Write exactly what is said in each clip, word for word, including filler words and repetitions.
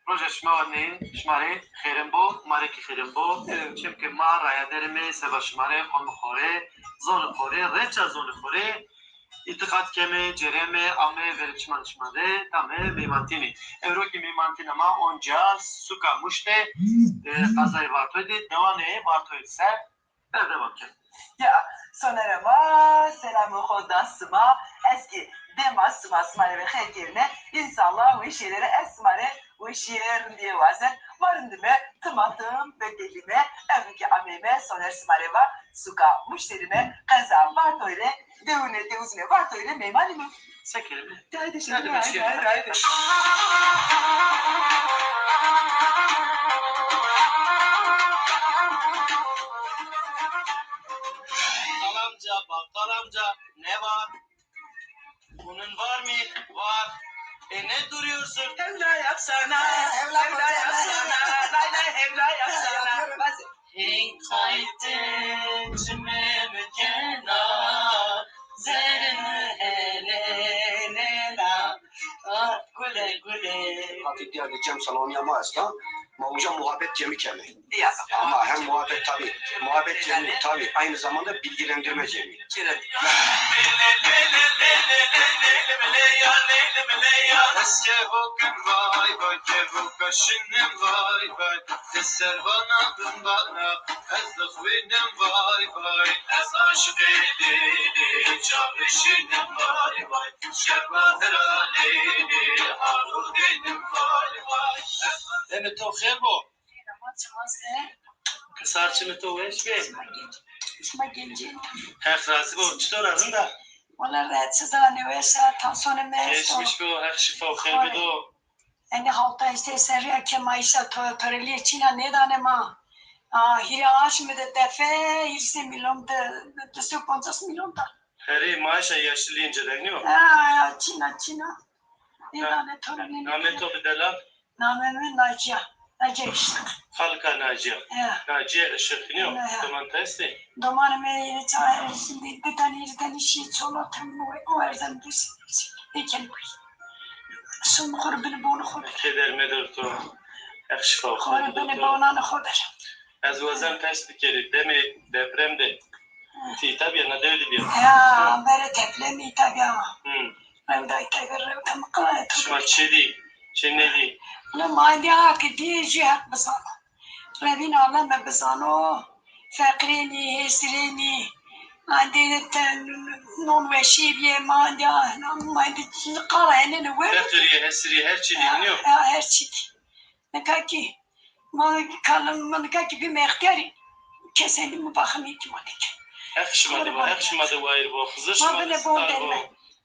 Roja şima nê, şima rê xêrin bo, ma rê kî xêrin bo. Çimkî ma rayaderîme seba şima rê, qomê xo rê, zonê xo rê, rêça zonê xo rê îtîqat keme, cêreme, ame verê çiman şima de, tame meymantînî. Ewro kî meymantîna ma onca suka Mûş de, e, qezayê Vartoy de, dewanê Vartoy ser. Berdewam ke. Ya, sonerê ma, selamê xo da sima. Ez kî dema sima, sima rê ve xêr kerine. Înşallah weşîye ra ez sima rê weşîye, rindîye wazen. Ma rindîme, timatim, bedelîme. Ewro kî ameyme, soner sima rê va, suka Mûş derîme, qeza Vartoy rê, dewunê, dewizunê Vartoy rê meymanîme. Se kerîme? Haydi, haydi, haydi, haydi. Bakkalamca, bakkalamca, ne var? Bunun var mı? Var. E, ne duruyorsun? Hevla yapsana, hevla yapsana, lay lay hevla yapsana. Hey, qaytê çimê mi kena, zerrê mi helênena. Ah, gule gule. Hatî dîyar de cem salonîya ma esta. Ma uca muhabet cemî keme. Ya. Ama hem muhabet tabii. Muhabet cemî tabii. Aynı zamanda bilgilendirme cemî. Vay vay, kevoka şinim vay vay. Ti ser vana bin vana, ez dixwînim vay vay. Ez aşiqê Leylê, çaxê şinim vay vay. Şerba hira Leylê, haro dênim vay vay. Demê to xêr bo. Qisar çimê to weş bê. Şima gencî. Heq razî bo. Çitor a, rind a? Wela rahatsiz a, nêweş a, tansiyonê mi esto. Geçmiş bo, Heq şîfa û xêr bido. Enê hawta hîsê serrî ya ke maaşa to-, torelîye çîna nêdanê ma. A, hîrê aşmî de defe hîrsê mîlyon de, di sey û poncas mîlyon da. Herê maaşa yaşlilîyên ci de nîyo? Ha, ya, çîna, çîna. Nêdanê torelîye. Namê to bi delal? Namê mi Naciya. Naciya Işık. Xalika Naciya. Ya. Naciya Işık nîyo? Ya, ya. Doman to estê? Domanê mi yê ça-, şimdi di tenî, hîrê tenî şî, çolak tenî, o, o erzem dest. Êken kuy. Şum xo rê binê bonê xo der. Keder medor to. Heq şîfa û xêr bido to. Xo rê binê bonanê xo der. Ez wazen pers bikerî, demê deprem de. Ti îta bîya, na dew de bîya? Ya, amberê depremî îta bîya. Hı. Rewda îta bîya, rewda mi qala to. Şima çi dî, çi nêdî? Wela ma endî ha ke dî, jû Heq bizano. Rebîn aleme bizano. Feqîrênî, hêsirênî. Endî te non weşî bîye, ma endî, ma endî qala henêne we. Feqîrîye, hesirîye, her çî dî nîyo? Ya, her çî dî. Nika kî ma kalin, ma nika kî bîme extîyarî, kes endî mi baximî kî ma dike. Heq şima de bo, Heq şima de wayîr bo, Xizir şima de sitar bo.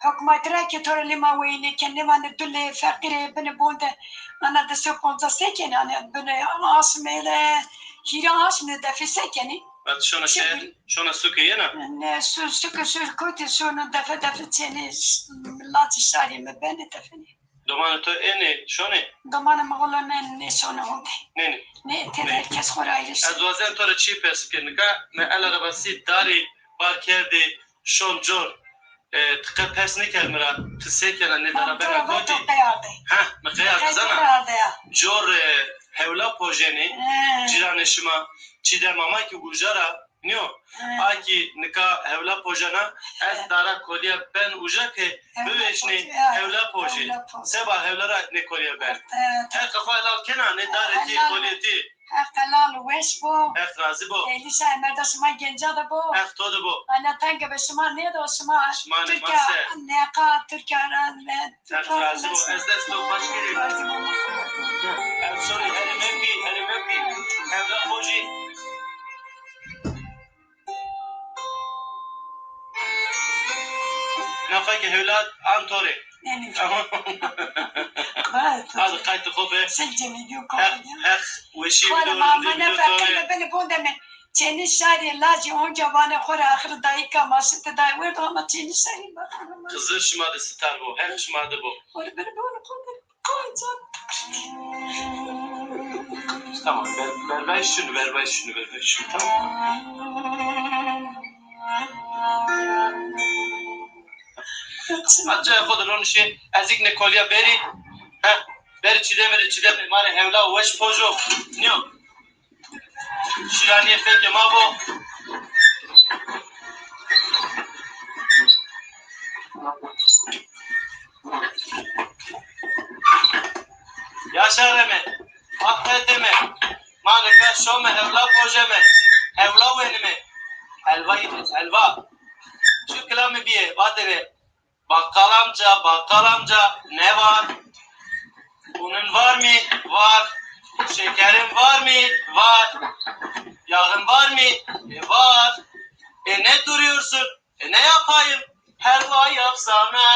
Hukmat ra kî to rê lê ma weyî nêken, nêvanê dulê, feqîrê, binê bon de, ana di sey û poncas se kenê, ana binê aşmê de, hîrê aşmê de defê se kenê? Vat şona şehr, şona suke yena? Ne, su-, suke, su-, kotî şona defe defe çênê, lacê şarî mi benê defenê. Domanê to ênê, şonê? Domanê mi wela ne, nêşonê honde. Nênê. Nê, tede her kes xo rê ayrı şey. Ez wazen to rê çî pers bikerî. Nika mi el arabasî darî bar kerdî, şon cor. E, ti qe pers nêkerd mi ra, ti se kena, nê dara bena kotî? Ha, mi qey arde zana. Cor, e, hewla pojenê, cîranê şima, Çîdem ama kî uca ra. Nîyo. He. A kî nika hewla pojena, ez dara kolîya ben uca ke biweşnê hewla pojê. Seba hewla ra nê kolîya ben. Heq xo helal kena, nê darê tî, kolîyê tî. Heq helal weş bo. Heq razî bo. Êlîşa emerda şima genca de bo. Heq to de bo. Ana tenge be şima nêdo, şima. Şima nê mase. Neqa Tirkîya ra ne. Heq razî bo, ez dest to paç kerî. Em şorî herê mevkî, herê mevkî. Hewla xo jî. Nafa ke hewla an to rê. Tamam. Hadi qaytê xo be. Heq, Heq weşîye bido, rindîye bido to rê. Çênî şarî lacî onca vanê xo rê axir dayîka ma şite dayî werdo ama çênî şarî bak. Xizir şima de sitar bo, Heq şima de bo. Tamam, ver, ver ben şunu, ver ben şunu, ver ben şunu, tamam. Hatice xo de ronişê, ez îk ne kolya berî. Heh, Her çîdemî rê çîdemî ma rê hewla û weş pojo. Nîyo. Şîranîyê fekê ma bo. Yaşareme, axreteme, ma nika şome hewla pojeme, hewla wenime. Helva yîme, helva. Çi kilamî bîye, vatêne. Bakkal amca, bakkal amca, ne var? Unun var mı? Var. Şekerin var mı? Var. Yağın var mı? E, var. E, ne duruyorsun? E, ne yapayım? Helva yapsana,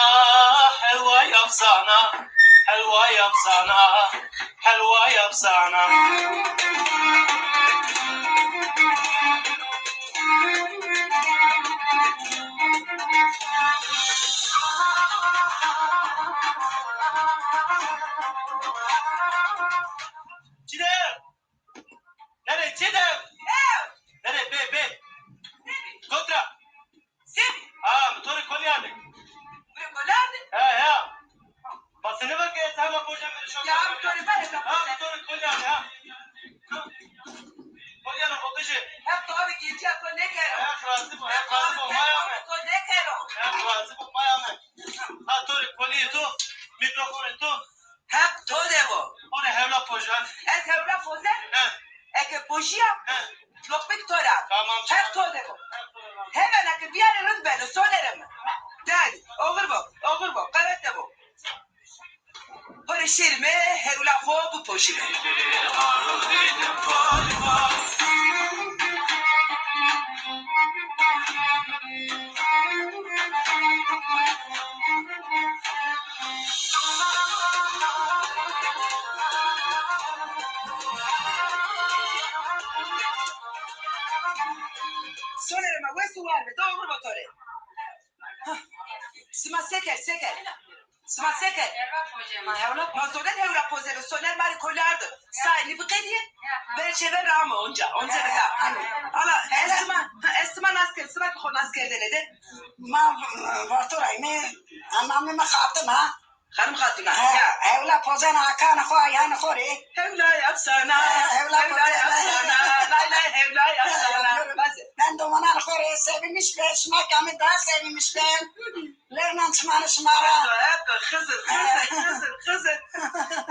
helva yapsana, helva yapsana, helva yapsana. Çiğdem! Nereye Çiğdem? Nereye? Bê, bê. Kotra. Semî? Ha, mi to rê kolî arde. Mi rê kolî arde? Ha, ya. Ma sene bak ya, sen bak hocam, beni şok yapma. Ya, mi to rê bak ya. Ha, mi to rê kolî arde, ha. Kolî arde, bakıcı. Hep to abi gece to ne kero? Hep razı bu, hep razı bu, maya mı? To ne kero? Hep razı bu, maya mı? Ha, to rê kolî to, mikrofon to. Hep to de bo. O ne hewla pojan? Ez hewla pozen? He. Eke pojîya, he, lokmek to ra. Tamam. Hep to de bo. Hep to de bo. Hemen eke biyarî rind beno, sonerê mi. Dayê, oxir bo, oxir bo, qewete bo. Hore şêrîme, hewla xo bipojîme. Sonerê ma wes û war be, do oxir bo to rê. Sima se kerd, se kerd? Sima se kerd? Ma hewla. Ma soner hewla pozeno, soner ma rê kolî ardo. Saê nî biqedîye. Berê çêver ra ame onca, onca ra ya. Ala, ez sima, ha, ez sima nas kerd, sima ki xo nas kerdene de. Ma, e, Varto ra yîme, namê mi Xatim a. Xanim Xatun a. He, ya. Hewla pozena akanê xo, ayanê xo rê. Hewla yapsana. He, hewla pozena. Hewla yapsana. Lay lay hewla yapsana. Vaze. Ben domananê xo rê sevinmiş be, şima kamî daha sevinmiş ben. Lewnan çimanê şima ra. Hep, hep, Xizir, Xizir, Xizir, Xizir.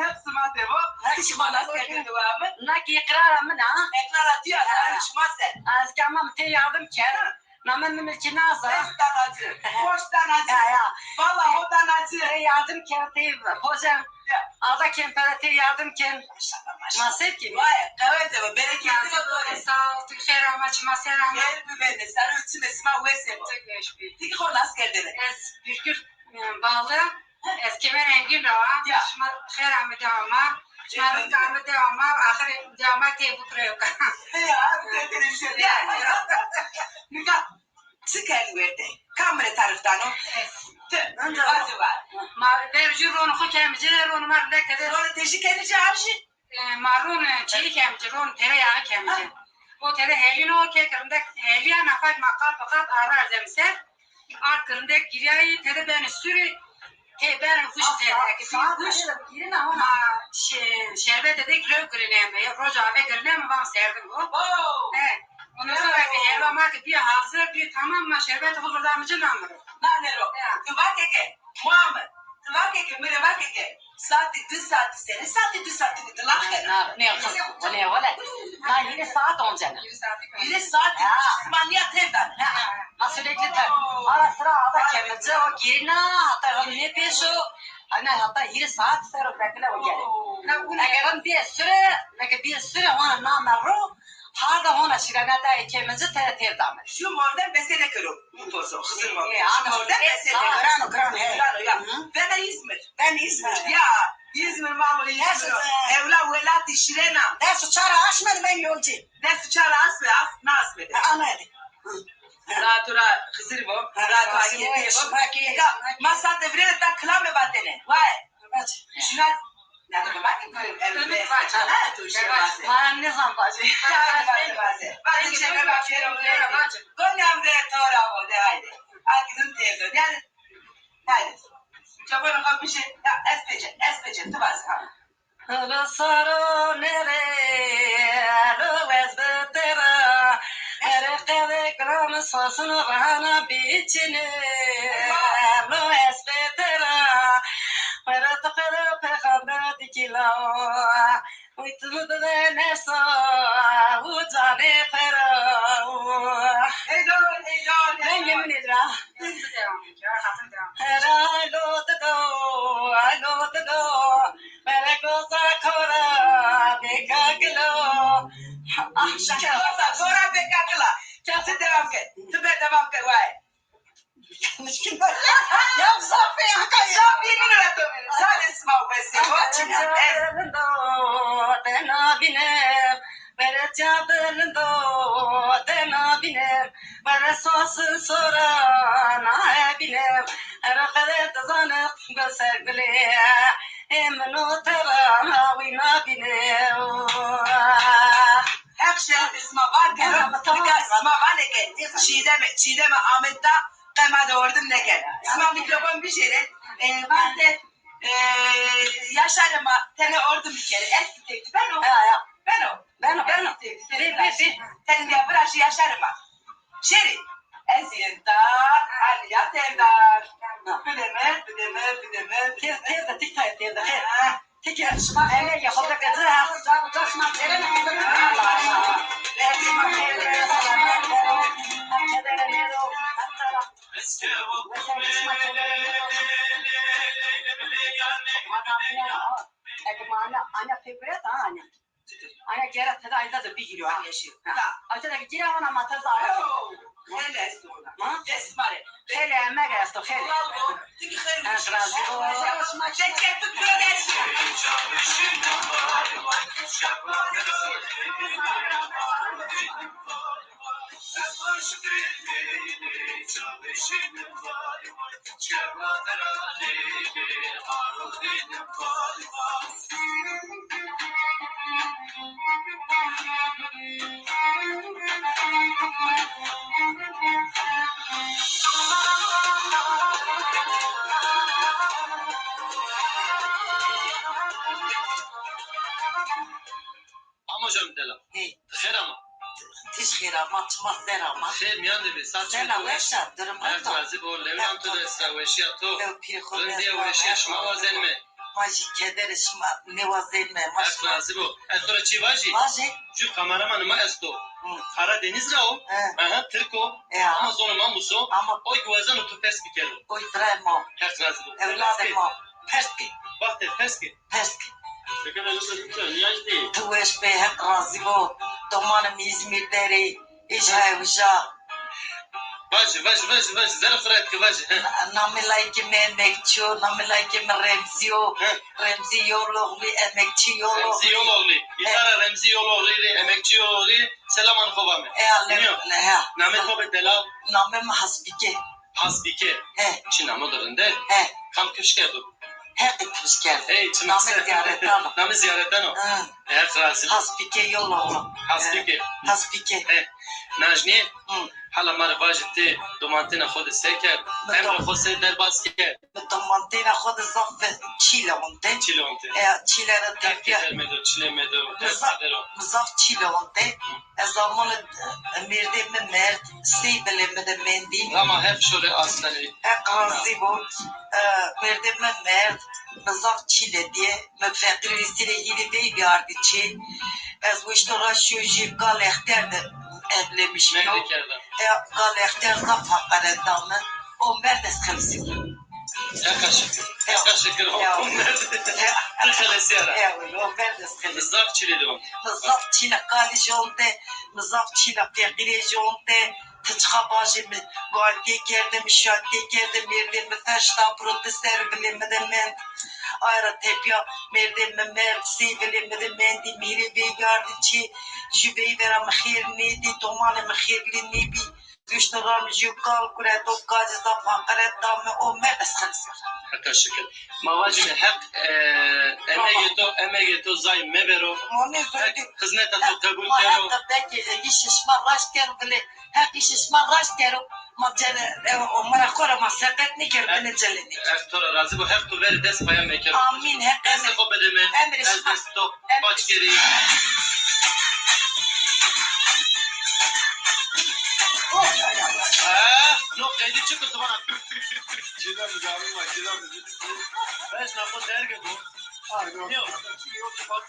Hep sima de bo. Hep sima de bo. Nas kerdene de wa mi. Na ki îqrara min a. Îqrara tîya, şima ser. Ez kema mi tê yardim kerd. Namê mi Milkînaz a. Bes danacî, xoş danacî. Ya, ya. Valla ho danacî. Tê yardim kerd, tê poze. Ya. Ada kempere tê yardim kerd. Maşallah, maşallah. Ma se kî. Vay, qewete be, bereketli be. Sağ ol, tu xêr ama, çima ser ama. Xêr bibêne, ser û çimê sima wes bo. Ti geş bî. Ti ki xo nas kerdene. Ez Bîrkir, e, Bağlı. Ez Kemer Engin ra. Ya. Şima xêr amede ama. Şima rizq amede ama. Axir de ama tê bikirê. Ya, ya. Nika çi kerd werte? Kam mi rê tarif dano? Ti. Vaze var. Ma vercî ronê xo kemî ci, ronê ma rindek tede. Ronê tejî kenî ci, avjî? E, ma ron, e, çêyî kemî ci, ron tereyağı kemî ci. Ha. O tere helîno ke rindek helîya, nafak ma qat bi qat arra erzeme ser. Ard ki rindek girîyayî, tede benê sûrî, tê benê wişk tede. Eke bî wişk, ma şe-, şerbete de rew girineme, roja ave girineme, van serdin bo. He. Ondan sonra eke helva ma ke bî hazir, bî tamam, ma şerbete xo virdame ci, name ro. Name ro. Ya. Ti vake ke, muame, ti vake ke, mi rê vake ke. Saetî di saetî senî, saetî di saetî mi dilax kena. Na, ne, ne, wele. Na, hîrê saet oncena. Hîrê saetî. Ya. Ma nîya têv danê. Ha, ha. Ma sürekli têv. Ara sıra ada kemece o girina, hatta rim nêpêşo. Ana hatta hîrê saet ser o bekle o gere. Eger rim bîye süre, eger bîye süre, wana name ro, harda hona şîraneta ê kemece tere têv dame. Şu mordem bese nêkero. Biposo, Xizir ma. E, ano, grano, grano, he. Grano, ya. Hı. Vena İzmir. Ben İzmir. Ya, İzmir, ma İzmir. Hewla welatî şîrên a. Des û çar aşme de ben yolcu. Des û çar asme, as, na asme de. Ha, ana de. Ra tu ra Xizir bo. Ra tu akê. Ma sate virêne ta kilame vatene. Vay. Şuna. Ma nêzan vacî. Vacî. Gonî amde to ra bo de, haydi. Akî din têdo. Yanî, haydi. Çabanê xo bişê. Ya, ez pêce, ez pêce, ti vaze, ha. Lo saro nere, lo ez bi te ra. Ere qede kilam sosun rana biçine. Lo ez bi te ra. Ere te qede peyxamber dikila. Uy tu de nefsa, u canê pera. Heyecan, heyecan. Rengê min ê ra. Hera lo dido, lo dido, merekoza kora bêkakilo. Ah, şahkoza kora bêkakila. Ti devam ke, ti be devam ke, vay. Ya zaf pê haka ya. Zaf pê min ra to bî. Zaf esma wesê. Lindo, dena bîne. Vereca bilindo de nabîne, vere sas sora nabîne. Ero qede dizanix gul ser gulê, ê min o te ra wî nabîne. Heq şeref sima var kero, nika sima vanê ke Çîdeme, Çîdeme Amed da qe ma de ordim neken. Sima mîkrofon bijêre, e, vate, e, Yaşarê ma tene ordim bikerê. Eski tepki beno. Ya, ya. Beno. Beno, beno. Bê, bê, bê. Tenî ya viraşî Yaşarê ma. Şêrî. Ez yê da, Alîya Serdar. Bideme, bideme, bideme. Têr, têr de, tik tayê têr de. Têr. Tik ya şima ele ya xo de kete. Şima têre ne. Eke ma ana, ana fevret ha ana. Ana gera tede ayda da bigiriyor ha. Yeşil. Ha. Ayda da gira ona mataza ara. Hele esto ona. Ha? Desmare. Hele emek esto hele. Bravo. Tiki xeyr. Ha, razı ol. Teşekkür ederim. Ama hocam, delal. Hey. Xêr ama. Ti jî xêr ama, çima ser ama? Xêr mîyan de bî, saç. Sena weş a, durum. Heq razî bo, lewnan tu de esta, weşîya to. Lew pîrê xo. Rindîye weşîya şima wazenîme. Ma jî kederê şima nêwazenîme. Ma Heq razî bo. Ez to ra çî vajî? Vajê. Ju kameramanê ma esto. Hı. Karadeniz ra o. He. Aha, Tirk o. E, ama zonê ma muso. Ama o ki wazeno tu pers bikero. Oy birayê ma. Heq razî bo. Ewladê ma. Pers ke. Wextê pers ke. Pers ke. Ti weş bê, Heq razî bo. Domanê mi Îzmîr der ê. Îja ewja. Vajî, vajî, vajî, vajî. Zerrê xo ra etke, vajî. He. Na-, namê layikê mi Emekçî yo, namê layikê mi Remzî yo. He. Remzî Yoloğlu, Emekçî Yoloğlu. Remzî Yoloğlu. He. Îta ra Remzî Yoloğlu rê, Emekçî Yoloğlu rê selamanê xo vame. E, ale, he. Namê to be delal? Namê mi Hasbîke. Hasbîke. He. Çi namo de rinde? He. Kam kifş kerdo? Heqî kifş kerdo. Ey, çi namê zîyaretan o. Namê zîyaretan o. Hı. Heq razî bo. Hasbîke Yoloğlu. Hasbîke. He. Hasbîke. He. Najnîye. Hı. Hala ma rê vajî ti domantêna xo de se kerd? Emrê xo se derbas kerd? Mi domantêna xo de zaf çîle onte. Çîle onte. E, çîle ra tepîya. Keder medo, çîle medo, mi zaf, mi zaf çîle onte. Ez amune, e, mêrdê mi merd, sey bilê mi de mendî. Rama hep şore aslanî. Heq razî bo. E, mêrdê mi merd, mi zaf çîle dîye. Mi feqîrî sîrê hîrê veybî ardî çê. Ez wişto ra şiyo jê Gal Exter de evlenmiş bîyo. E, Gal Exter zaf heqeret da mi. O merd ez xelisî. Heqa şikir. Heqa şikir. O merd. Ti xelesîya ra. Ew, o merd ez xelisî. Mi zaf çîle de onte. Mi zaf çîle qalî jî onte. Mi zaf çîle feqîrê jî onte. Ti çiqa vajî mi guarantîye kerde, mi şatîye kerde, mêrdê mi ferş da piro di ser vilê mi de mend. Ay ra tepîya mêrdê mi merd, sey vilê mi de mendî, mi hîrê veybî ardî çê, jû veyve ra mi xêr nêdî, domanê mi xêrlî nêbî. Wişto ra mi jû kal gureto, kacî zaf heqeret da mi, o merd ez xelisî. Heqa şikir. Ma vajîme Heq, e, emegê to, emegê to zay mebero. Heq xizmeta to qebul kero. Heq belkî îşê şima raşt kero, bilê Heq îşê şima raşt kero. Ma cene, e, o mara xo ra ma seqet nêkero, binê cene nêkero. Ez to ra razî bo, Heq to verê dest paya mekero. Amîn, Heq. Destê xo bide mi. Emrê şima. Ez dest to paç kerî. Eh, no qeydî çik o, tu vana. Cila mi, cila mi, cila mi. Beş nafo derge bu. Ay, yok. Yok. Yok, yok.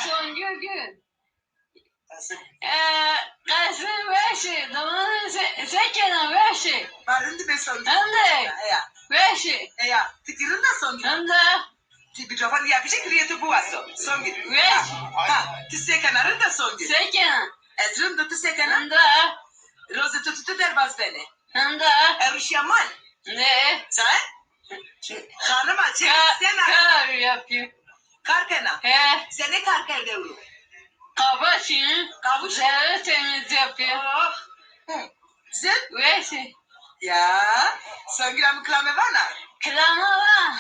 Songül Gül. E, qesir weş ê, domanê se, se kena weş ê. Ma rind bê Songül. Rind ê. Heya. Weş ê. Heya. Ti kî rind a Songül? Rind a. Ti mikrofon ya bicik rîyê to biwaso. Songül. Weş. Ha, ha, ti se kena, rind a Songül? Se kena. Ez rind o, ti se kena? Rind a. Rozê to tu derbaz benê? Rind a. Ewro şîya mal? Nê. Çaye? Xanima çê sena? Kar yapıyor. Kar kena? He. Senê kar kerde ewro? Qava çî. Qavûş? Zerre temiz yapıyor. Oh. Hı. Zin? Weş ê. Ya. Songül a mi kilame vana? Kilama va.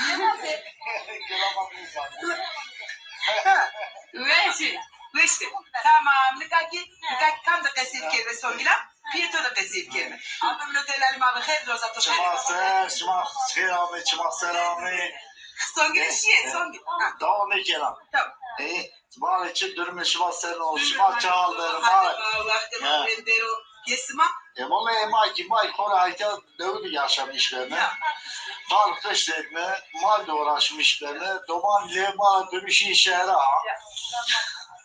Weş ê. Weş ê. Tamam. Nika kî, nika kî kam de qesey bikerîme Songül a? Pîyê to de qesey bikerîme. Abi mino delal ma bi xêr, roza to xêr. Çima ser, çima xêr amê, çima ser amê. Songül şîye, Songül. Ha. Devam ekena. Tamam. E, ma rê çi durumê şima ser o, şima çi hal der, ma rê. Wextê ma wendero. Yê sima? E, ma, ma kî, ma kî xora heyta dewî de yaşamış beme. Ya. Xal qişt etme, mal de uğraşmış beme. Doman lê ma dönüşü şehre ha. Ya.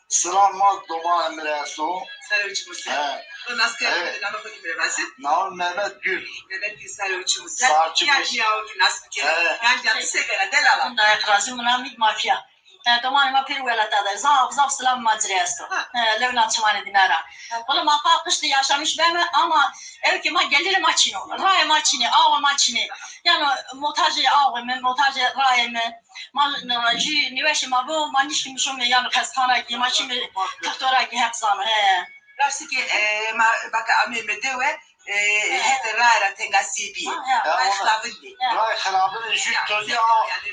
Silam ma doman mi rê esto. Sare û çimû ser. He. To nas kerdî, namê xo kî mi rê vaze. Namê Mehmet Gül. Mehmet Gül, sare û çimû ser. Sağ ol. Ya, ya, o kî nas bikerî. He. Yanî ya ti se kena, delal a? Hunda Heq razî, mi namî Mafya. E, domanê ma pêro welata de. Zaf, zaf silam ma ci rê esto. Ha. E, lewna çimanê dîna ra. Ha. Wela ma pa qiştî yaşamış beme ama ew kî ma gelirê ma çin o. Rayê ma çin ê, awa ma çin ê. Yanî muhtacê awê mi, muhtacê rayê mi. Ma jû nêweşê ma bo, ma nişkîme şome yanî xestexana kî, ma şîme doktora kî, Heq zano, he. Raştî kî, e, ma baka ameyme dewe, e, hetê raye ra tengasîye bîye. Ha, he. Ray xirabin bî. Ray xirabin jû tozî a,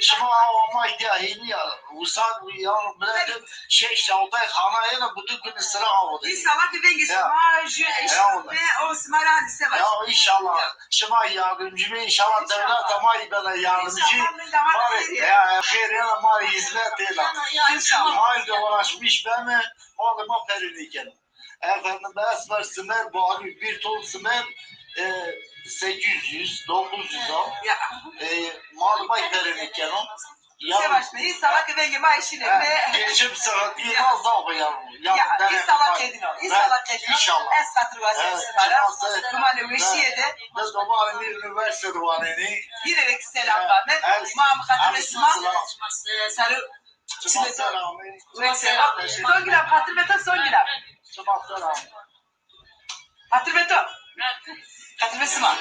şima awa ma ya hênî ya, usan ya, milet şeş altay xana yena, bütün gün sıra awa de. Înşallah ki vengê şima jû eşî ve o sima ra nîse baş. Ya, înşallah. Şima yardımcı bê, înşallah dewleta ma yî bena yardımcı. Ma rê, ya, xêr yena, ma rê hizmet êna. Înşallah. Ma de uğraşmış beme, ma de ma perê nêkeno. Efendim, esmer simer, balî bir ton simer, e, sekiz yüz, dokuz yüz a. Ya. E, ma de ma perê nêkeno. Ya. Sevaş me, înşallah ki vengê ma eşîne. He, geçim sıkıntı ma zaf ya. Ya, înşallah qedîno, înşallah qedîno. Înşallah. Ez xatir wazî sima ra. Domanê weşîye de. De domanê mi üniversite de wanenî. Yine de selam va mi. Ma mi xatir ve sima. Sarı. Sima selamî. Weş sima. Songül a, xatir ve to Songül a. Sima selamî. Xatir ve to. Xatir ve sima.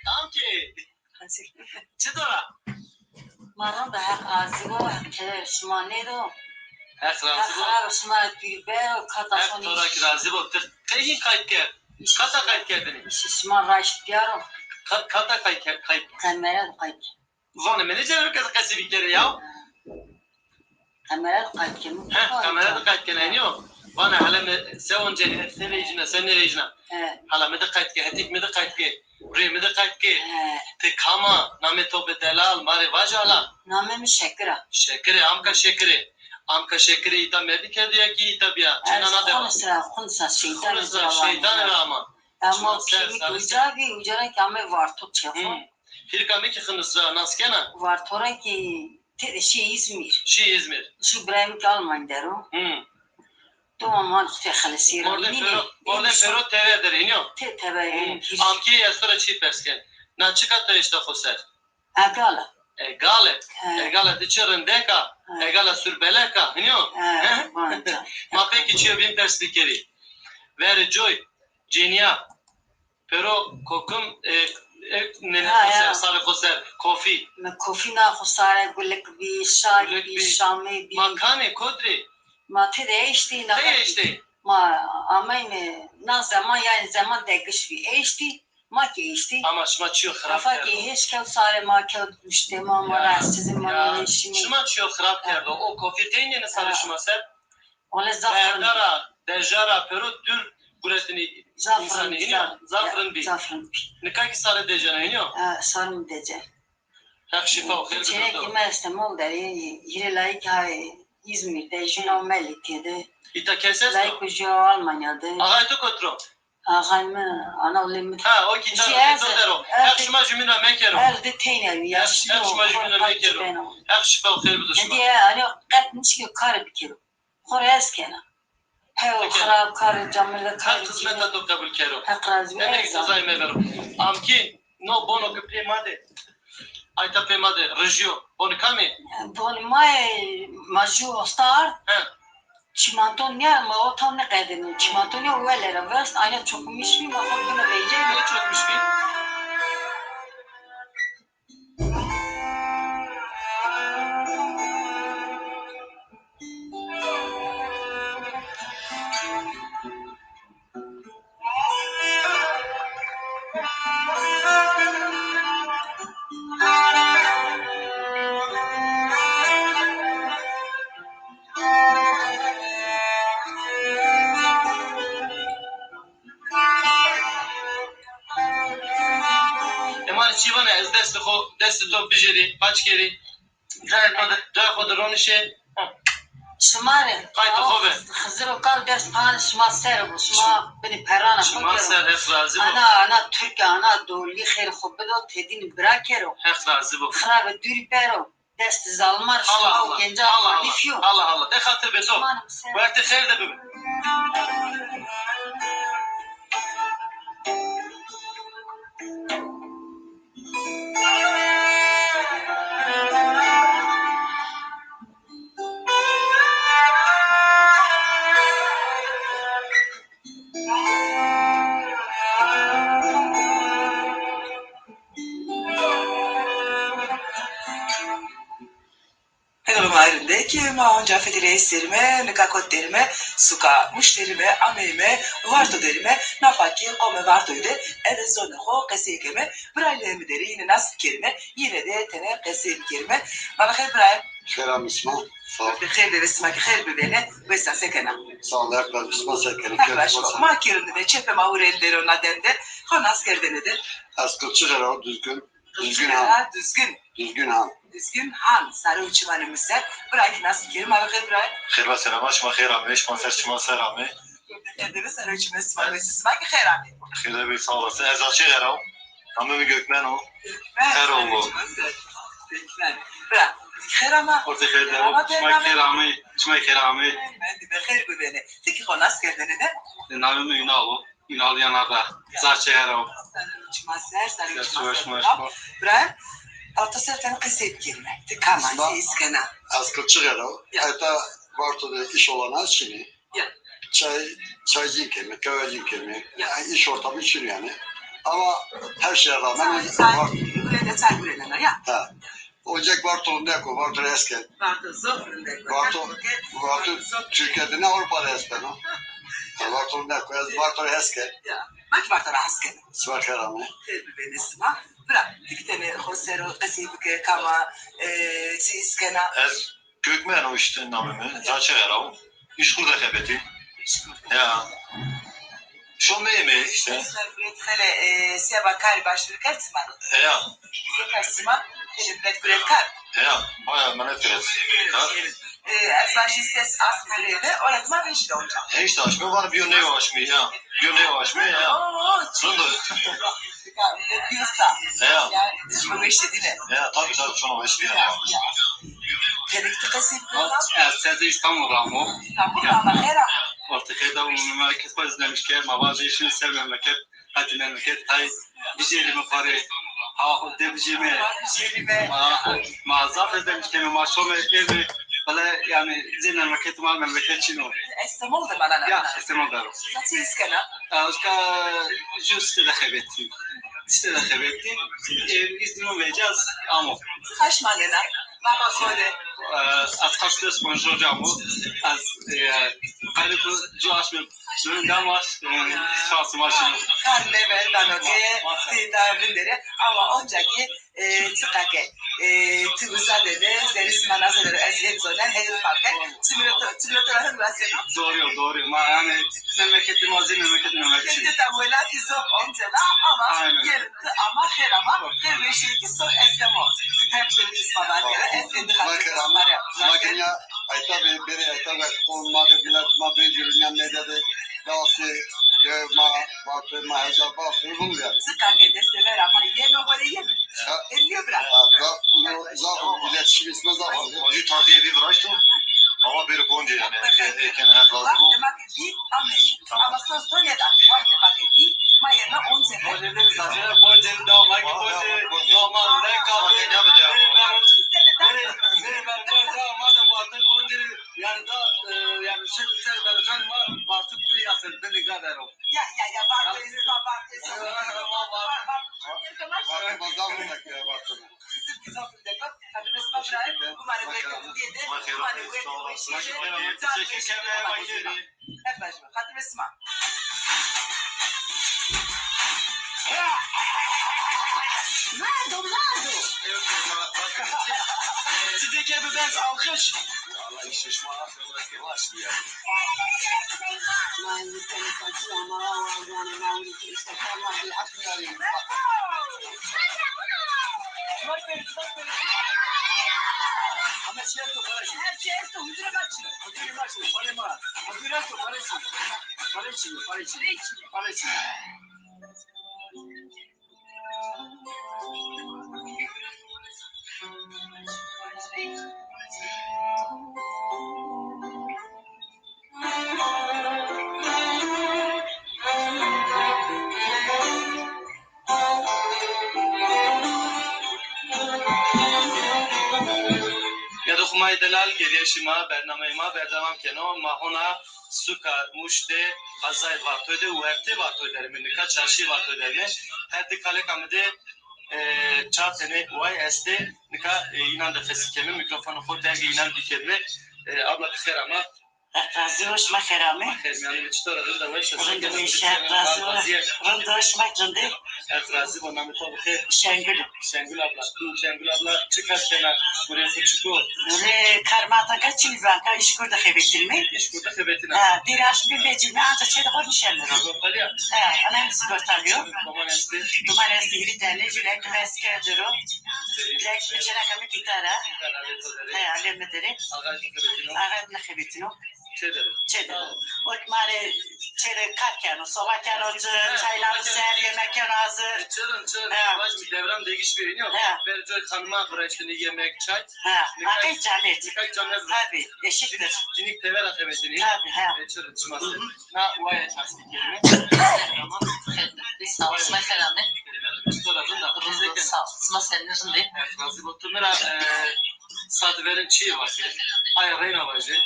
Tam ki. Çi dora? Ma rind a, Heq razî bo, Heq kere şima nêdo. Heq razî bo. Heq şima pîr be, kata Heq to ra kî razî bo. Ti qey hîn qayt kerd? Kata qayt kerdinî? Îşte şima raşt biyaro. Ka-, kata qayt kerd, qayt? Qemere de qayt kerd. Vanê mi nêceno ke qesî bikerê ya. Qemere de qayt keno. He, qemere de qayt keno, enî yo. Vana hele mi se oncenî, se vejîna, se nêvejîna. He. Hala mi de qayt ke, hetîk mi de qayt ke, rê mi de qayt ke. He. Ti kam a, namê to bi delal, ma rê vaje hala. Namê mi Şekir a. Şekir ê, amka Şekir ê. Amka Şekir ê îta merdî kerdo ya kî îta bîya. Çêna na dewa. Xunisa, xunisa, şeytan. Xunisa, şeytan ra ama. Ama kemik uca bî, uca ra kî ame Varto çê xo. Hmm. Hîrka mi kî Xinis ra nas kena? Varto ra kî tede şî Îzmîr. Şî Îzmîr. Şu birayê mi kî Almanya der o. Hmm. Doma ma xo tê xelisî ra. Mordem pêro, mordem pêro tever der înî yo? Tê tever. Hmm. Amkî ez to ra çî pers ken. Na çika to eşta xo ser? Egala. Egale. He. Egale de çi rindek a? He. Egale surbelek a. Hiniyo? He, he? Vanca. Ma peki çiyo bîn pers bikerî. Verê coy, cênîya, pêro kokim, e, e, nêne xo ser, sarê xo ser, kofî. Mi kofî na xo sare, gulik bî, şal bî, şamê bî. Ma kanê, kotî rê? Ma têde eştî, na. Tey eştî? Ma ameyme na zeman, yanî zeman degiş bî. Eştî, ma kî eştî. Ama şima çiyo xirab kerdo. Kafa kî hêş kewt sarê ma, kewt guştê ma, ma rahatsizî ma nêşîme. Şima çiyo xirab kerdo. O kofî tey nêne sarê şima ser? Wele zaf rind. Berda ra, deja ra pêro dûr guretinî însanî. Hînî ya, zaf rind bî. Zaf rind bî. Nika kî sarê decena hînî yo? Ha, sarê mi dece. Heq şîfa û xêr bido. Çênekî mi Estemol der ê, hîrê layîkî ha Îzmîr de, jûna Melîkê de. Îta kes esto? Layîko jû Almanya de. Axayê to kotî ro? Axayê mi, ana lê mi. Ha, o kî to der o. Heq şima jumîn ra mekero. Her di teyna bî, yaşlı. Heq şima jumîn ra mekero. Heq şîfa û xêr bido şima. Hediye, hani qet nişkî kar bikero. Xo rê hes kena. Hew xirab kar, camile kar. Heq xizmeta to qebul kero. Heq razî bo. Emek sezayê mevero. Amkî, no bono ki pê ma de. Ayta pê ma de, rijiyo. Boni kamî? Boni ma yê, ma jû osta ard. He. Çîmanto nîya, ma o tam nêqedêno. Çîmanto nîya, wele ra vest, ayna çokmiş bî, ma xo bîno veycey. Nîya çokmiş bî? Ema çî vana ez destê xo, destê to bijêrî, paç kerî. Cayê to de, cayê xo de ronişê. Şima rê. Qaytê xo be. Xizir û kal dest pan şima ser bo. Şima binî perana xo. Şima ser, Heq razî bo. Ana, ana Tirk, ana dolî xêr xo bido, tedînî bira kero. Heq razî bo. Xirabe dûrî pero. Dest zalimar şima û genca xalîf yo. Allah Allah. De xatir be to. Wertê xêr de bibe. Hello, ma rindek, ma onca fetelê serîme, nika kot derîme, suka Muş derîme, ameyme, Varto derîme, nafa kî qomê Vartoyî de, eve zonê xo qesey keme, birayê mi derî yîne nas bikerîme, yîne de tene qesey bikerîme. Ma bi xêr birayê. Xêr amê sima. Sağ ol. Xêr de ve sima kî xêr bibêne, wes a, se kena? Sağ ol, Heq razî bo, sima se kenê? Heq razî bo. Ma kî rind îme, çepê ma hurêndero na dem de, xo nas kerdene de. Ez Qilçixê ra wo, Duzgin. Duzgin Han. Duzgin. Duzgin Han. Duzgin Han. Sare û çimanê mi ser. Bira kî nas bikerî, ma bi xêr birayê. Xêr va, serama, şima xêr amê, şima ser çiman ser amê. Xêr de be, sare û çimanê sima, wes a, sima kî xêr amê. Xêr de be, sağ olasın. Ez Zaçexê ra wo. Namê mi Gökmen o. Gökmen. Eroğlu. Gökmen. Bira. Xêr ama. Ortê xêr de wo. Şima xêr amê. Şima xêr amê. Mendî be, xêr bibêne. Ti kî xo nas kerdene de. Namê mi Ünal o. Ünal Yanar ra. Zaçexê ra wo. Çima ser, sare û çiman ser. Bira. Orta ser tene qesey bikerîme. Ti kam a, çi îs kena? Ez Qilçixê ra wo. Ya. Heta Varto de îş olanağı çin ê. Ya. Çay, çaycîn keme, qehwecîn keme. Ya. Yani iş ortamı çin ê yanî. Ama her şeye rağmen... Çay, çay, gurede çay gurenena ya. Ha. Oncak Varto rindek o, Varto hes ken. Varto zof rindek o. Varto, Varto Türkiye de ne, Avrupa de hes beno. Ha, Varto rindek o, ez Varto hes ken. Ya. Ma kî Varto ra hes ken. Sima xêr amê. Xêr bibêne sima. Bira, ti kî tene xo ser o qesey bike, kam a, e, çi îs kena? Ez Gökmen o işte namê mi. Zaçexê ra wo. Îşkur de xebetî. Ya. Şomeyme işte. Xele, e, seba karî başvuru kerd sima? E, ya. Kerd sima? Xele milet guret kar? E, ya. Baya milet guret kar. E, ez vajî ses as gureyme, ola dima vejî de onca. Heşt aşmî var, biyo new aşmî ya. Biyo new aşmî ya. Oo, rind o. Biyo sa. E, ya. Yani, şima weş de dîne. E, ya, tabii, tabii, şima weş dîne. Ya, ya. Gelek ti qesey bikena? Ez serdê Îstanbul ra amo. Îstanbul ra ama xêr a. Ortê xêr de û memleket xo izlemiş kerd, ma vajî şîn ser memleket, hetî memleket tay bijêrîme xo rê. Ha, xo de bijîme. Bijîme. Ma, ma zaf ez de bijîme, ma şome ême. Bele, yanî, zê memleket ma memleket çin o. Estemol de bana. Ya, Estemol de ro. Zaten iskena. Aşka ju site de xebetî. Site de xebetî. E, biz bunu vereceğiz, ama. Kaç manena? Baba söyle. E, az kaç ders konuşacağım bu. Az, e, kaydı bu, cu açmıyorum. Şunu da var, e, şansım var şimdi. Kar level dano ke, ti da vindere, ama onca ki, e, çıka ke, e, ti uza de de, deriz manaze de ez en zonen, heyir fake, çimilo to, çimilo to rahat bahsedin. Doğru, doğru. Ma, yani, memleketim azim, memleketim memleketim. Şimdi tam welati zor onca da, ama yerin ti ama, her ama, her bir şey ki sor eslemo. Her şey ispadan yere, en, en de hatırı. Makina, ayta be, bere ayta be, kon ma de, bilat ma be, yürüyen medya de, Dawsê dew ma, vatê ma, heca vatê vûn yanî. Zika ke destê vera ma yeno gore yeno. Ha. Elîyo bira. Ha, zaf, no, zaf, iletişimî ma zaf. Ju tazîye bî viraşto. Ama bêro boncê yanî. Eke, eke Heq razî bo. Dema ke bî, amê. Ama söz to nêda. Wextê ma ke bî, ma yena oncê de. Boncê de, boncê de, ma ke boncê. Boncê. Dama, ne kapê. Boncê ne bide? Bêrê, bêrê, bêrê, bêrê, ma de vatê boncê. Yanî da, e, yanî şebi ser vercan ma Bartu kulî ya ser bini ga dero. Ya, ya, ya, Bartu, Bartu, Bartu. Bartu, Bartu, Bartu. Teşekkür ederim. Teşekkür ederim. Teşekkür ederim. Merdo, merdo. Ti de ke bibes alkış. Yado xumayê delal, gêrîya şima bernameyê ma berdewam keno. Ma hona suka Mûş de qezayê Vartoy de û wertê Vartoy derime, nika çarşîyê Vartoy derime. Her di kaleka mi de, e, çar tenê way estê. Nika, e, înan de fesî keme, mîkrofonê xo dergê înan bikeme. E, abla, ti xêr ama. Heq razî bo, şima xêr amê. Xêr mîyanê mi, çitur a? Rind a, weş a? Rind a, weş a, Heq razî bo. Rind a, şima rind ê? Heq razî bo, namê to bi xêr. Şengul. Şengul abla. Şengul abla, çi kar kena? Gurê xo çik o? Gurê, kar ma ta ka çinî, vanka îşkur de xebetînme. Îşkur de xebetîna. Ha, dêrê aşmî vecîme, anca çê de xo nişenme ro. Sigortalî ya? Ha, ana sigortalî yo. Doman estê? Doman estê, hîrê tenê, jû lek mi esker de ro. Lek mi, çêneka mi gîtar a. Gîtar alê to derê. He, alê mi derê. Axa jî xebetîno? Axa nêxebetîno. Çê de. Çê de. O ma rê çê de kar keno, soba keno, çaylan ser, yemek keno hazır. E, çirin, çirin. He. Vaj mi devran değiş bîyo, nîyo? He. Ber coy xanima viraştêne yemek, çay. He. Aqey camêrd. Nika camêrd. Tabii, eşittir. Cinîk, cinîk tever a xebetînî. Tabii, he. E, çirin, çima ser. Na waya çaştî kelîme. Tamam. Sağ ol. Sima xêr amê. Çitur a, rind a? Rind a, sağ ol. Sima senî, rind ê? Heq razî bo. Tu mi ra, e, Sa di verin çiyê vake? Aya reyna vaje.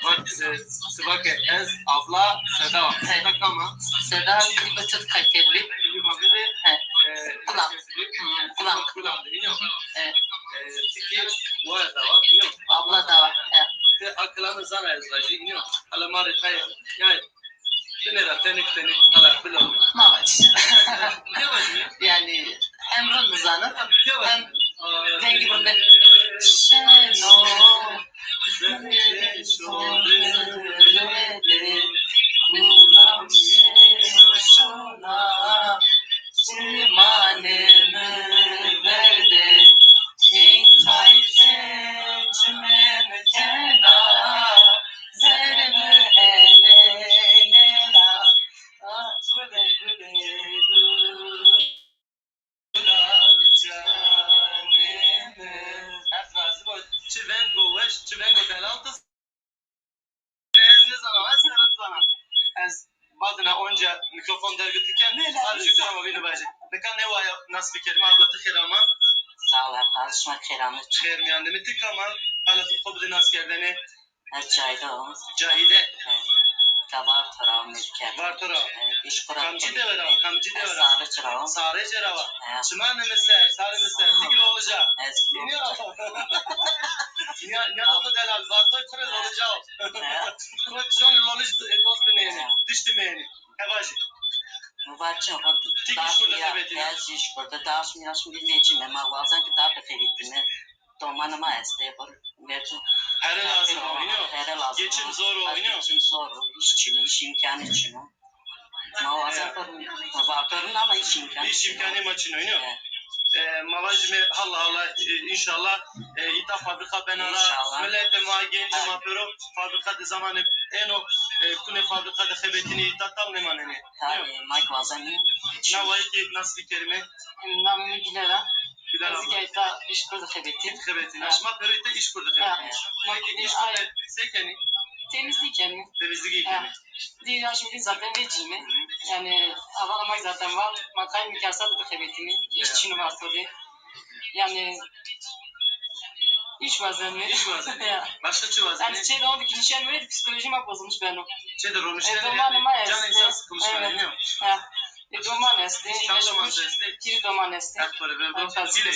Vak, e, ti vake ez, abla, Seda. He. Seda kam a? Seda, Nîma Çut Kaykerlî. Nîma bide. He. E, Kulan. Hmm, Kulan. Kulan de, nîyo? He. E, ti kî waya dawa, nîyo? Abla dawa, he. Ti a kilame zana ez vajî, nîyo? Hala ma rê tay, yay. Binê ra tenik tenik qala bilo. Ma vacî. Kê vacî? Yanî hem rind zana hem vengî rind a. Şeno zerê şorê de kulam şêno şona, çimanê mi verde, hîn qaytê çimê mi kena. Zerê mi eleynena, ah, gule, gule, gule. Heq razî bo. Çi vengo weş, çi vengo delal tu. Ez nizana, ez Ya, mikrofon dergi ti ken. Her jû kena ma bîne vajê. Nika nêwaya nas bikerîme, abla ti xêr ama. Sağ ol, her şima xêr amê. Xêr mîyan de mi, ti kam a? Hala ti xo bide naskerdene. Ez Cahide o. Cahide. Evet. Ka Varto ra o, mi kerd. Varto ra. Evet, îş kura. Kamcî dewe ra, kamcî dewe ra? Sarıcı ra o. Sarıcı ra wa. Evet. Çimanê mi ser, sarê mi ser. Ti kî Lolij a. Ez kî Lolij a. Nîya, nîya to delal, Varto kure Lolij a o. Evet. Kure şonî Lolij dost binêni, dişt binêni. Hevajî. Mubarekê xo. Ti kî îşkur de xebetîna? Ez îşkur de, daş mîyaş mi vecîme, ma wazen ki da bixebitîme. Domanê ma estê, bir mercû. Here lazim o, ino? Here lazim o. Geçim zor o, ino? Geçim zor o, îş çin o, îş îmkanî çin o. Ma wazen, evet, bir Varto rîn ama îş îmkanî çin o. Îş îmkanî ma çin o, ino? Evet. E, ma vajîme hala hala, e, înşallah, e, îta fabrîka bena ra. Înşallah. Miletê ma, gencê ma pêro fabrîka de zamanê êno, e, kunê fabrîka de xebetînê, îta tam nêmanenê. Tabî, ma kî wazenê. Na wayî kî nas bikerîme. Namê mi Güler a. Güler abla. Ez kî îta îşkur de xebetîn. Xebetîn. Ha. Şima pêro îta îşkur de xebetîn. Ha. Peki îşkur de se kenî? Temizlik kenî. Temizlik kenî. Ha. Dî ya, şimdi zaten vecîme. Hı hı. Yani, avala ma zaten var. Ma qayîme ki esta de bixebetîme. Îş çin o Varto de. Yani, îş wazenme. Îş wazenme. Ya. Başka çi wazenme? Yani, çê de onde ki nişenme, psikolojî ma bozulmuş beno. Çê de roniştene. E, domanê ma estê. Canê însan sıkılmış beno, evet. Ha. E, doman estê. Çand doman estê? Hîrê doman estê. Heq to rê verdo. Heq razî bo.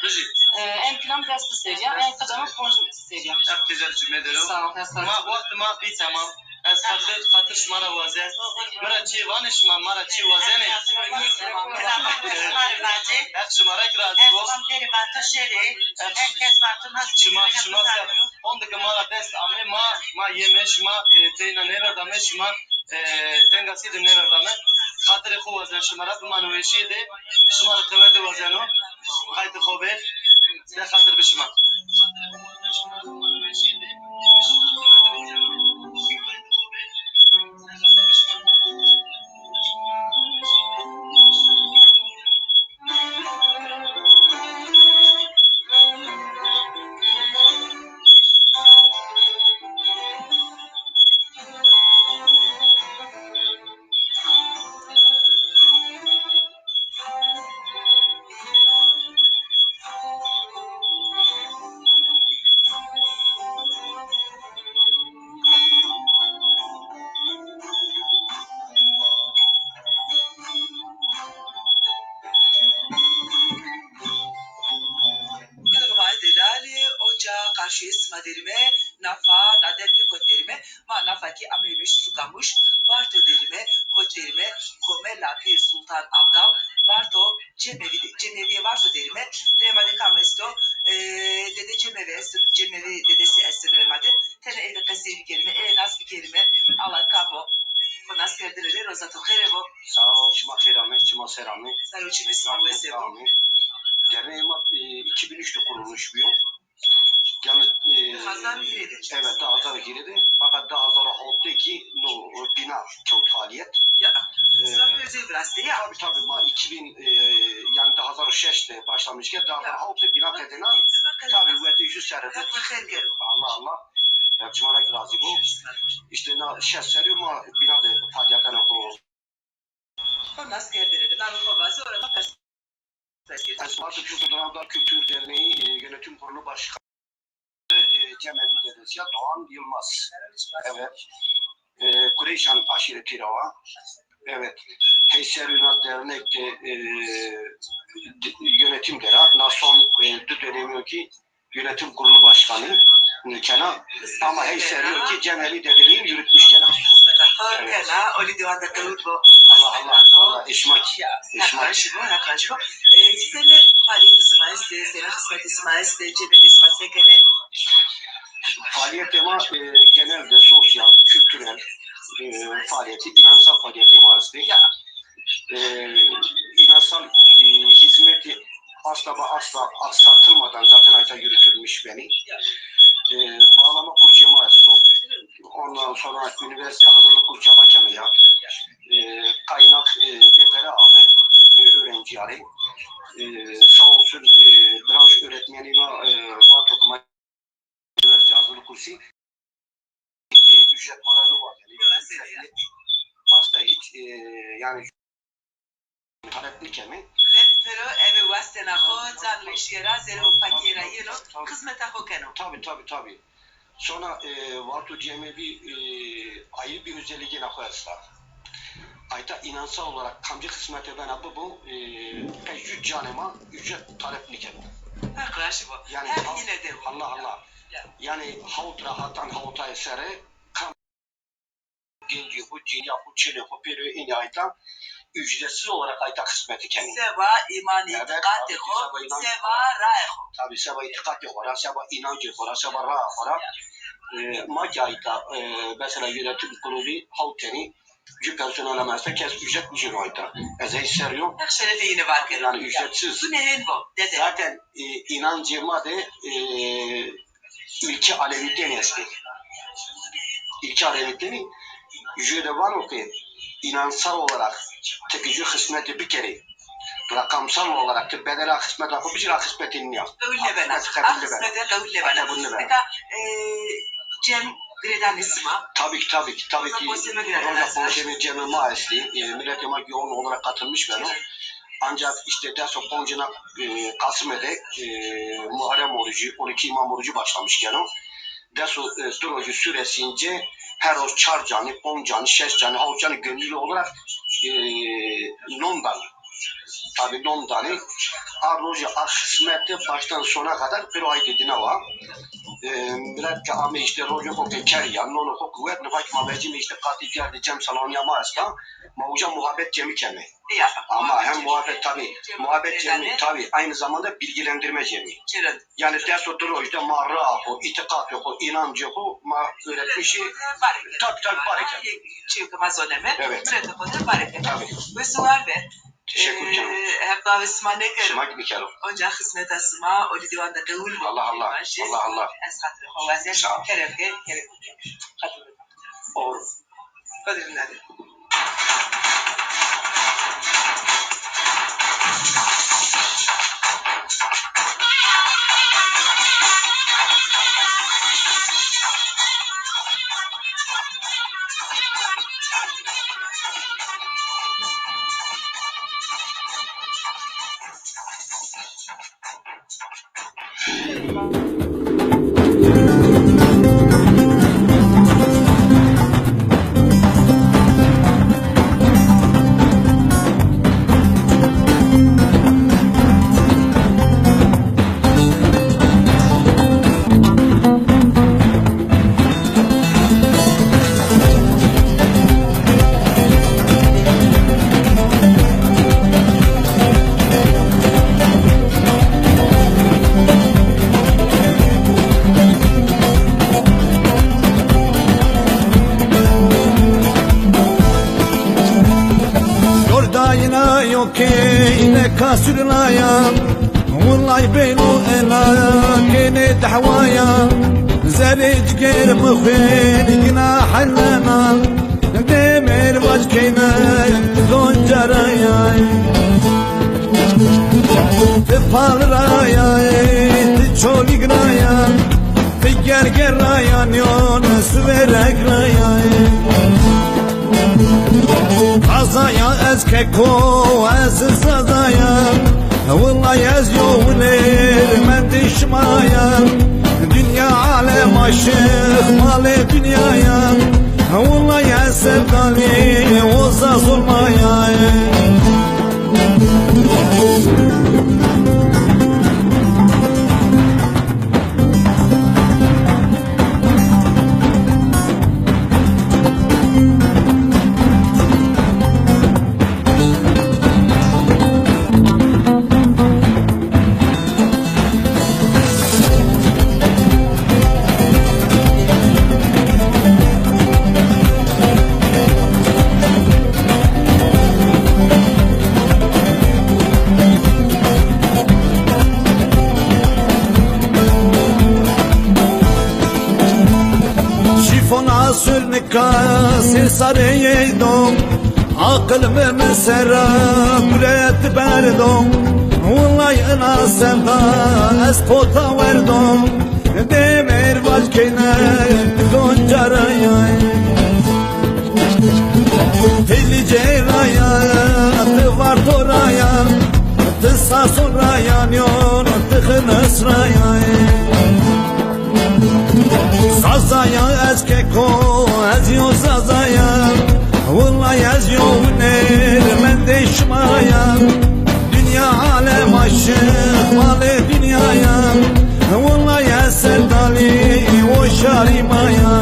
Qijî? E, en pîla mi des serî ya, en qija mi ponc serî ya. Heq keder ci medero. Sağ ol, Heq razî bo. Ma, wext ma bî temam. Ez xatir, xatir şima ra wazen. Mi ra çî vanê şima, ma ra çî wazenê. Heq şima ra kî razî bo. Şima, şima ser. Honde ke ma ra dest ame, ma, ma yeme, şima, e, teyna nêverdame, şima, e, tengasî de nêverdame. Xatirê xo wazen şima ra, bimano weşîye de, şima ra qewete wazeno. Qaytê xo bê, de xatir bi şima. Delalî, onca qarşîyê sima derîme, nafa, na dem de kot derîme, ma nafa kî ameymiş Sukamuş, Varto derîme, kot derîme, Komela Pîr Sultan Abdal, Varto, Cemevi, Cemevîyê Varto derîme, lê ma de kam esto, e, Dede Cemevi esto, Cemevi dedesi esto lê ma de, tenê ey de qesey bikerîme, ey nas bikerîme, ala kam o, xo nas kerdene rê roza to xêre bo. Sağ ol, şima xêr amê, çima ser amê. Ser û çimê sima wes bo. Derneğê ma, e, iki bin üç de kurulmuş bîyo. Yani, e, di hazar û hîrê de. Evet, di hazar û hîrê de. Fakat di hazar û hewt de kî no, e, bina kewt faaliyet. Ya, e, sima pêro zey virastê ya. Tabii, tabii, ma iki bin, e, yani di hazar û şeş de başlamış ke, di hazar û hewt de bina tedêna. Tabii, wetê jü serre de. Heq xêr kero. Allah, Allah. Heq çima ra kî razî bo. İşte na şeş serrî ma bina de faaliyetena xo. Xo nas kerdene de, namê xo vaze, ora ma pers, pers kerdene. Ez Varto Pîr Sultan Abdal Kültür Derneği, e, Yönetim Kurulu Başkanı, e, Cemevi dedesi ya, Doğan Yılmaz. Evet. E, Kureyşan aşireti ra wa. Evet. Hey serrî na dernek de, e, de, yönetim de ra. Na son, e, di dönemî yo kî Yönetim Kurulu Başkanı kena, ama hey serrî yo kî Cemevi dedeliğin yürütmüş kena. Evet. Kena, olî dîwan de qewil bo. Allah, Allah, Allah, eşmak, eşmak. Heq razî bo, Heq razî bo. E, senê faaliyetê sima estê, senê xizmetê sima estê, Cemevi sima se kenê? Faaliyetê ma, e, genelde sosyal, kültürel, e, faaliyeti, inansal faaliyetê ma estê. Ya. E, inansal, e, hizmeti asla ve asla aksatılmadan zaten ayta yürütülmüş beni. E, bağlama kursu ma esto. Ondan sonra üniversite hazırlık kursu ma keme ya. E, kaynak, e, bêpere ame, e, öğrenciyarê. E, sağ olsun, e, branş öğretmeni ma, e, Varto ke ma üniversite hazırlık kursu, e, ücret ma ra nêwazeno. Ücretli. Hasta hiç e, yanî talep nîkeme. Milet pêro eve wastena xo, can weşîye ra, zerre û pakîye ra yeno, xizmeta xo keno. Tabii, tabii, tabii. Sonra, e, Varto Cemevî, e, ayrı bir özelliğine xo esta. Ayta inansal olarak kamcî xizmete bena bibo, e, qey jû canê ma ücret talep nîkeno. Heq razî bo. Yanî Heq ha-, yine de bo. Allah Allah. Ya. Yanî hawt ra hatan hawtayê serre kam gencê xo, cinîya xo, çênê xo pêro ênê ayta ücretsiz olarak ayta xizmeti kenê. Seba îman, evet, îtîqatê xo, seba înan-, seba rayê xo. Tabii, seba îtîqatê xo ra, seba înancê xo ra, seba raya xo ra. E, ma ki ayta, e, mesela yönetim kurulu hawt tenî, jû personel ma esta, kes ücret nîcêno ayta. Ez ey ser yo. Heq şerefê yîne var kero. Yani ücretsiz. Zunê hên bo, dede. Zaten, e, înancê ma de, e, ilke Alevîtenî estê. İlke Alevîtenî jû de vano ke inansal olarak ti ki jû xizmetî bikerî, rakamsal olarak ti bedela xizmeta xo bicî ra xizmetî nîya. Qewil nêbena. Xizmet qebul nêbena. Xizmete qewil nêbena. Qebul nêbena. Nika, e, cem girêdanê sima? Tabii ki, tabii ki, tabii ki. Roja poncême cemê ma estî. E, miletê ma yoğun olarak katılmış beno. Ancak işte des û poncêna, e, Kasım'e de, e, Muharrem orucu, on iki imam orucu başlamış gene. Des û, e, di rojî süresince her roz çar canî, ponc canî, şeş canî, hawt canî gönüllü olarak, e, non danî. Tabii non danî. A rojî a xizmete baştan sona kadar pêro ay didine wa. E, milet ke ame işte rojê xo ke kerî ya, nonê xo ke werd, nifak ma vecîme işte qatî dîyar de cem salonîya ma esta. Ma uca muhabbet cemî keme. Ya, ama hem muhabbet tabii, muhabbet cemî tabii, aynı zamanda bilgilendirme cemî. Çirend. Yani des û di roj de ma raa xo, îtîqatê xo, înancê xo ma öğretmişî. Tabii, tabii, bareke. Çünkü ma zoneme. Evet. Miletê xo de bareke. Tabii. Ve suar ve. Teşekkür canım. E, hep davet sima nêkero. Sima gibi kero. Onca xizmeta sima, olî dîwan de qewul bo. Allah Allah. Allah Allah. Ez xatirê xo wazen. Sağ ol. Kerem ke, kerem ke. Xatirê xo. Olur. Xwedê vinarê. Dor dayîna yo ke îne kasurnaya. Wilay beno ena kênê dehwaya, zerê ciger mi xwên gina helena, demêr vac keyne zoncaraya. Ti pal raya, ti çolîg raya, ti gerger raya, nîyon suverek raya. Qazaya ez keko, ez zazaya, wilay ez yo hunermendê şima ya. Dinya alem aşiq malê dinya ya, wilay ez sevdalî o zazulma ya. Şîfona surnî Ka sê sareyê do, aqil mi mi sera guret berdo. Wilay ina sevda ez pota werdo. Demêr vac keyne zoncarayay. Ti Licê ra ya, ti Varto ra ya, ti Sason ra ya, nîyon ti Xinis ra ya. Sazaya ez keko, ez yo Zazaya. Wulay ez yo hunermendê şima ya. Dinya alem aşiq malê dinya ya. Wulay ez serdalî o şarî ma ya.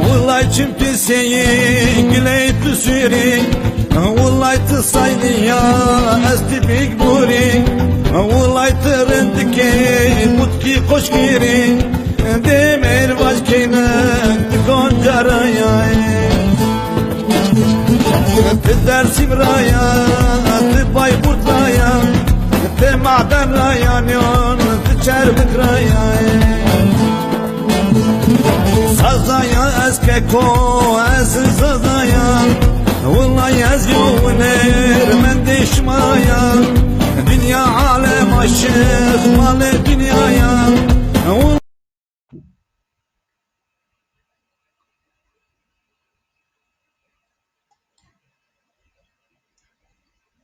Wulay çim piseyî, giley tu sûrî, wulay ti saynî ya, ez ti bîk bûrî, wulay ti rindikê, mutkî xoşgîrî, demir vac keyne ti Gonca ra ya. Ti Dersim ra ya, ti Bayburt ra ya, ti Maden ra ya, nîyon ti Çerbik ra ya. Sazaya ez keko,